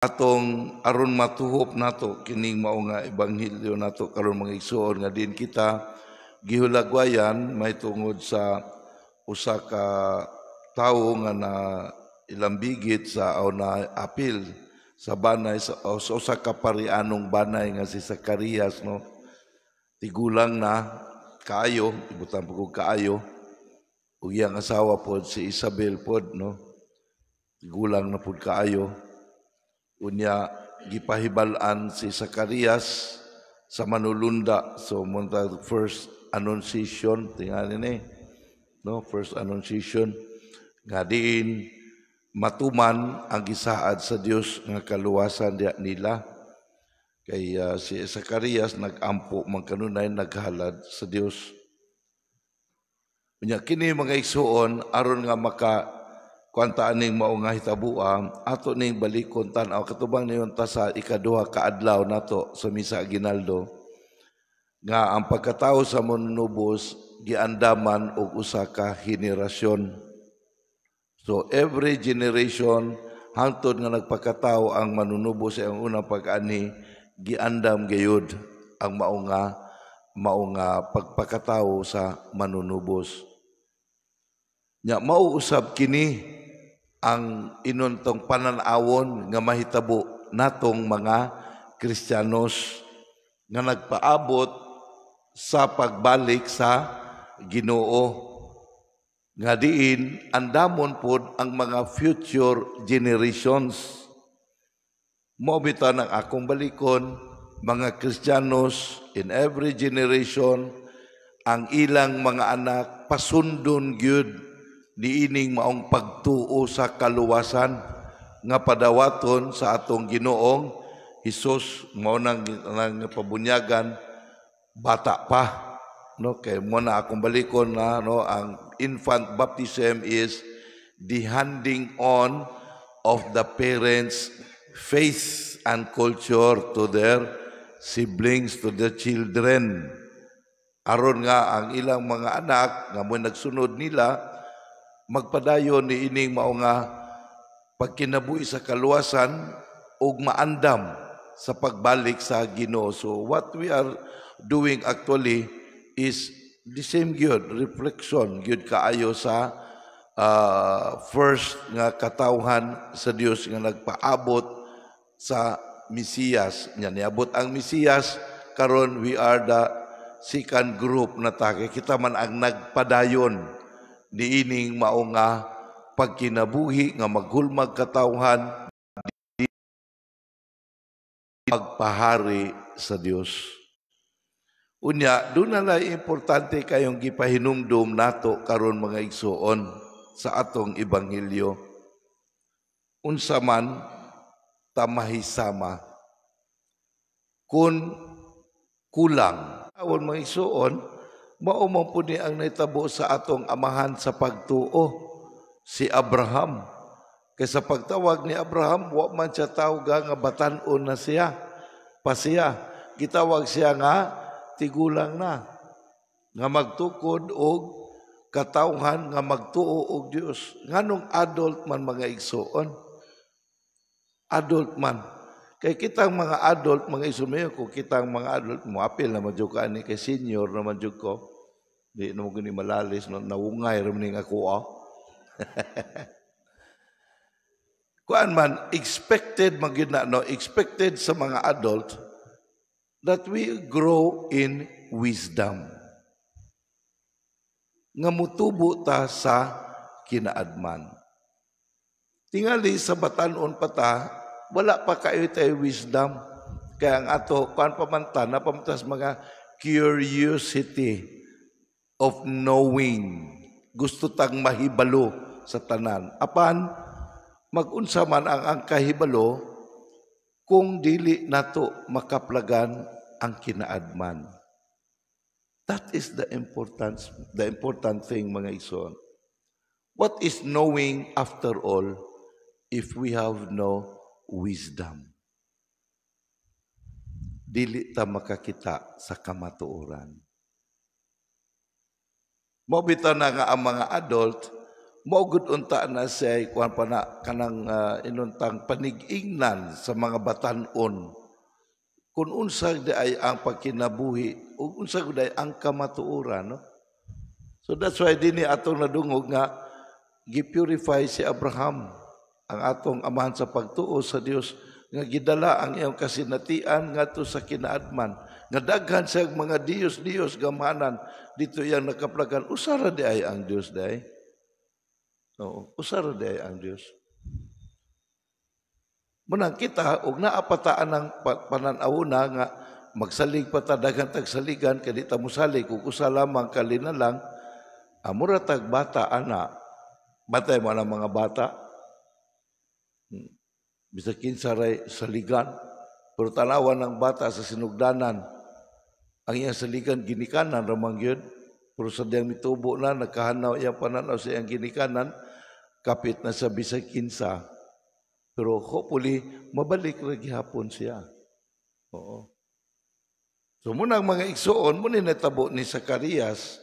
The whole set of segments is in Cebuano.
Atong aron matuhop nato kining mao nga ebanghelyo nato karon, mga igsuon, nga din kita gihulagwayan may tungod sa usa ka tawo nga na ilambigit sa o na apil sa banay sa, o sa usa ka parianong banay nga si Zacarias, no? Tigulang na kaayo, ibutang pa kog kaayo, ug iyang asawa pod, si Isabel pod, no? Tigulang na pod kaayo. Unya gipahibal-an si Zacarias sa manulunda. So munta first annunciation tingali ni, no? First annunciation nga diin matuman ang gisaad sa Dios nga kaluwasan diya nila, kay si Zacarias nagampo man kanunay, naghalad sa Dios. Unya kini, mga igsuon, aron nga maka kuanta aning mao nga hitaboa, ato ning balikon tan-aw katubang niyon ta sa ikaduha ka adlaw nato sa misa aginaldo nga ang pagkatao sa manunubos giandaman og usa ka henerasyon. So every generation hangtod nga nagpakatao ang manunubos sa ang unang pag-ani, giandam gayud ang mao nga pagpakatao sa manunubos. Nya mao usab kini ang inuntong panan-awon nga mahitabo natong mga Kristiyanos nga nagpaabot sa pagbalik sa Ginoo, nga diin andamon pod ang mga future generations. Mao bitaw ang akong balikon, mga Kristiyanos in every generation, ang ilang mga anak pasundon gyud niining maong pagtuo sa kaluwasan nga padawaton sa atong Ginoong Hesus. Mao nang pabunyagan bata pa, no? Kay mo na akong balikon na, no, ang infant baptism is the handing on of the parents' faith and culture to their siblings, to their children, aron nga ang ilang mga anak nga mo nagsunod nila magpadayon ni ining mao nga pagkinabuhi sa kaluwasan ug maandam sa pagbalik sa Ginoo. So what we are doing actually is the same gyud, reflection gyud kaayo sa first nga katawhan sa Dios nga nagpaabot sa Mesiyas. Nya niabot ang Mesiyas, karon we are the second group na ta, kay kita man ang nagpadayon niining mao nga pagkinabuhi nga maghulmag katawhan pagpahari sa Dios. Unya, doon na lang importante kayong gipahinumdum nato karon, mga igsuon, sa atong ebanghelyo. Unsa man ta mahisama kung kulang. Awon, mga igsuon, mao man pud ni ang nahitabo sa atong amahan sa pagtuo, si Abraham. Kay sa pagtawag ni Abraham, wa man siya tawga nga batan-on na siya. Pa siya. Gitawag siya nga tigulang na. Nga magtukod og katawhan nga magtuo og Dios. Nganong adult man, mga igsuon? Adult man. Kay kitang mga adult, mga igsuon, ko kitang mga adult, mo apil na man ka ani kay senior na man jud ko. Di na mo gani malalis, no, nawungay ra man ako ah. Kuan man, expected man gyud na, no, expected sa mga adult that we grow in wisdom. Nga mutubo ta sa kinaadman. Tingali sa batanon pa ta, wala pa kayo tayo wisdom. Kaya ang ato, kuan pa man ta, napamantas mga curiosity of knowing. Gusto tang mahibalo sa tanan. Apan, magunsa man ang kahibalo kung dili nato makaplagan ang kinaadman. That is the important thing, mga igsoon. What is knowing after all if we have no wisdom? Dili ta makakita sa kamatuoran. Mao bitaw na nga ang mga adult Mao gud unta na siya kuan pa na kanang inuntang panig-ingnan sa mga batan-on kung unsa di ay ang pagkinabuhi ug unsa gud ay ang kamatuoran, no? So that's why dinhi atong nadungog nga gi-purify si Abraham, ang atong amahan sa pagtuo sa Dios, nga gidala ang iyang kasinatian ngadto sa kinaadman nga daghan siya mga Diyos-Diyos gamanan dito iyang nakaplagan, usara di ay ang Dios di ay. Oo, usara di ay ang Dios. Munang kita og naa pa ta anang panan-awna nga magsalig pa ta, daghan tag saligan kay di ta mosalig ug usa lamang kalinalang, mura tag bata ana. Batay mo ang mga bata. Bisag kinsa ray saligan. Pero tanawan ng bata sa sinugdanan, ang iyang saligan ginikanan ramang gyud. Pero sa diyang mitubo na, nagkahanaw iyang pananaw sa iyang ginikanan, kapit na sa bisag kinsa. Pero hopefully, mabalik ra gihapon siya. Oo. So munang mga igsuon, muna natabo ni Zacarias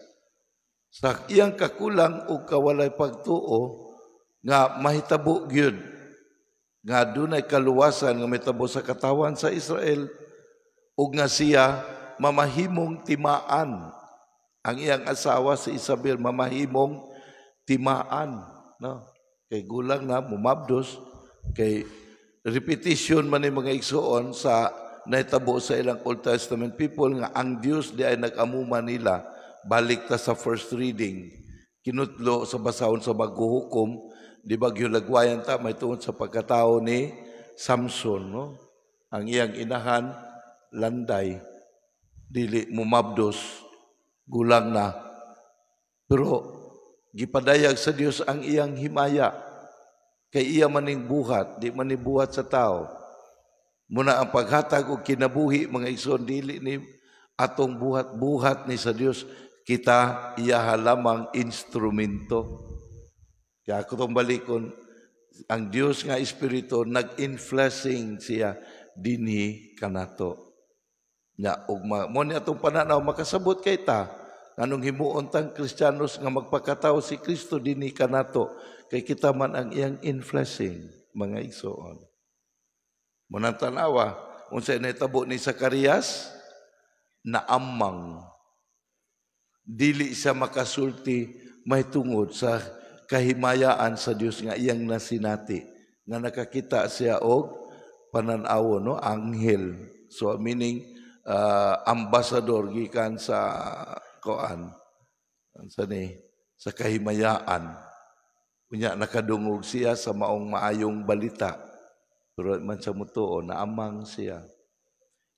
sa iyang kakulang o kawalay pagtuo nga mahitabo gyud nga dunay kaluwasan nga mahitabo sa katawan sa Israel ug nga siya mamahimong timaan, ang iyang asawa si Isabel mamahimong timaan, no, kay gulang na, mumabdos, kay repetition man ni, mga igsuon, sa nahitabo sa ilang Old Testament people nga ang Dios di ay nag-amuma nila. Balik ta sa first reading, kinutlo sa basahon sa Maghuhukom, di ba, gilagwayan ta may tungod sa pagkatao ni Samson, no? Ang iyang inahan landay, dili mumabdos, gulang na, pero gipadayag sa Dios ang iyang himaya kay iya maning buhat, di man ni buhat sa tao. Muna ang paghatag og kinabuhi, mga igsoon, dili ni atong buhat, buhat ni sa Dios. Kita iyaha lamang instrumento. Kaya ako itong balikon, ang Dios nga Espiritu nag-infleshing siya dinhi kanato. Nya ug mo ni atong pananaw makasabot kay ta nganong himuon tang Kristiyanos nga magpakatao si Kristo dinhi kanato, kay kita man ang iyang infleshing, mga igsoon. Munang tanawa unsay nahitabo ni Zacarias, naamang, dili siya makasulti mahitungod sa kahimayaan sa Dios nga iyang nasinati nga nakakita siya og panan-awo, no, anghel. So meaning ambassador gikan sa koan sa ni sa kahimayaan. Unya nakadungog siya sa maong maayong balita, pero man sa mutuo, naamang siya.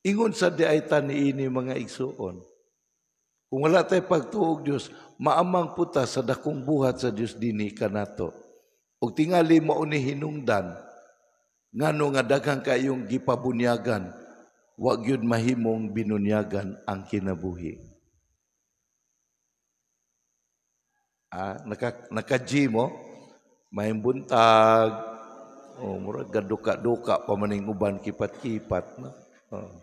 Ingon sa di ay taniini, mga igsuon, kung wala tayo pagtuog Dios, maamang puta sa dakong buhat sa Dios dinhi kanato. Ug tingali mao ni hinungdan ngano nga daghan kayong gipabunyagan, wa gyud mahimong binunyagan ang kinabuhi. Naka-G mo, may buntag, oh, murag gaduka-duka pa maning uban, kipat-kipat, no? Oh.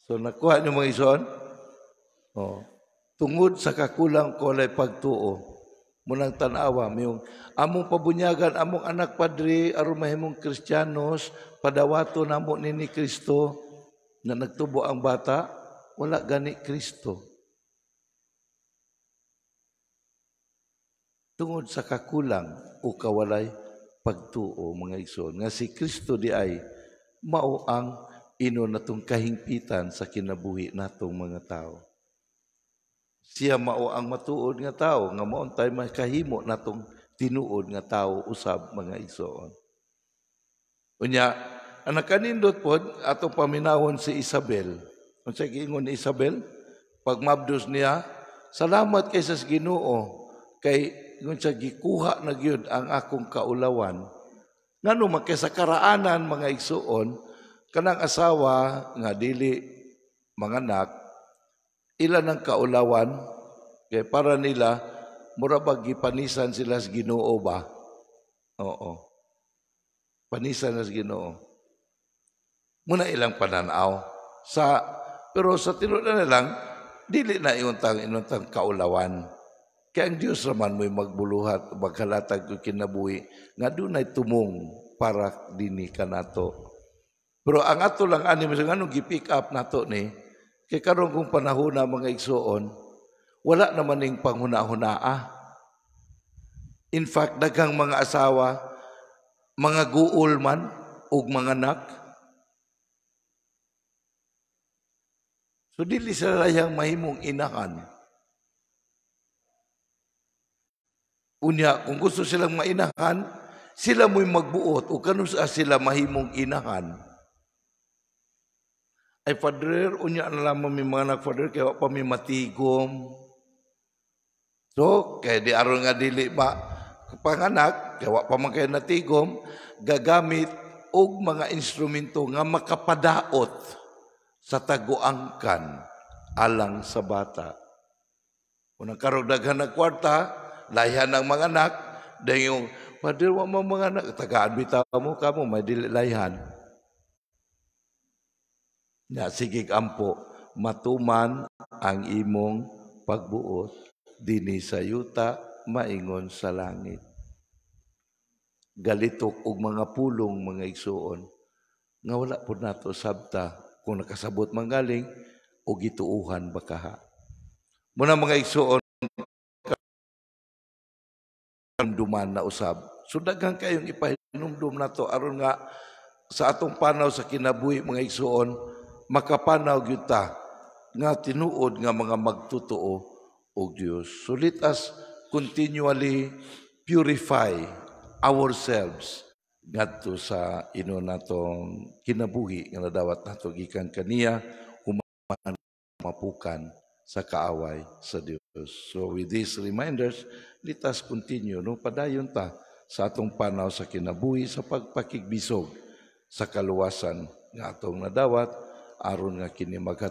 So nakuha niyo, mga ison? Oh. Tungod sa kakulang ko walay pagtuo, munang tanawa, mayong among pabunyagan, among anak, padre, aron mahimong Kristiyanos, padawato namo ni Kristo, na nagtubo ang bata, wala gani Kristo. Tungod sa kakulang o kawalay pagtuo, mga igsoon, nga si Kristo di ay mao ang ino natong kahingpitan sa kinabuhi natong mga tao. Siya mao ang matuod nga tao nga mao tay makahimo natong tinuod nga tao usab, mga igsoon. Unya, ang nakanindot pod atong paminawon si Isabel. Unsa giingon ni Isabel? Pagmabdos niya, "Salamat kay sa Ginoo kay ingon siya gikuha na gyud ang akong kaulawan." Ngano man kay sa karaanan, mga igsuon, kanang asawa nga dili manganak, ila ng kaulawan kay para nila mura bag gipanisan sila sa Ginoo ba? Oo. Panisan na sa Ginoo. Muna ilang pananaw. Sa pero sa tinuod na lang dili na iuntang inuntang kaulawan. Kay ang Dios raman mo'y magbuluhat, maghalatag og kinabuhi nga dunay tumong para dinhi kanato. Pero ang ato lang ani, mas nganong gi-pick up nato ni, kay karon kung panahon na, mga igsuon, wala naman ning panghuna-hunaa. In fact, daghang mga asawa, mga guol man og mga anak. So dili sila layang mahimong inahan. Unya, kung gusto silang mainahan, sila mo'y magbuot o kanus sila mahimong inahan. Ay, Father, unya na lamang mi mga anak, Father, kaya pa mi matigom. So, kaya di aron nga dili ma panganak, kaya wa pa man kayo natigom, gagamit og mga instrumento nga makapadaot sa taguangkan alang sa bata. Kung nagkarog daghan ng kwarta, layhan ng mga anak, dahil yung, "Father, wa mo mga anak," tagaan bitaw mo, kamo, may dili layhan. Nga, sige ampo, matuman ang imong pagbuot, dinhi sa yuta, maingon sa langit. Galitok og mga pulong, mga igsuon, nga wala po nato sabta kung nakasabot manggaling o gituuhan ba kaha. Muna, mga igsuon, duman na usab. So daghan kayong ipahinumdum nato aron nga sa atong panaw sa kinabuhi, mga igsuon, makapanaw gyud ta nga tinuod nga mga magtotoo og Dios. So let us continually purify ourselves ngadto sa ino natong kinabuhi nga nadawat nato gikan kaniya human mapukan sa kaaway sa Dios. So with these reminders, let us continue, no, padayon ta sa atong panaw sa kinabuhi sa pagpakigbisog sa kaluwasan nga atong nadawat aron nga kini maghatag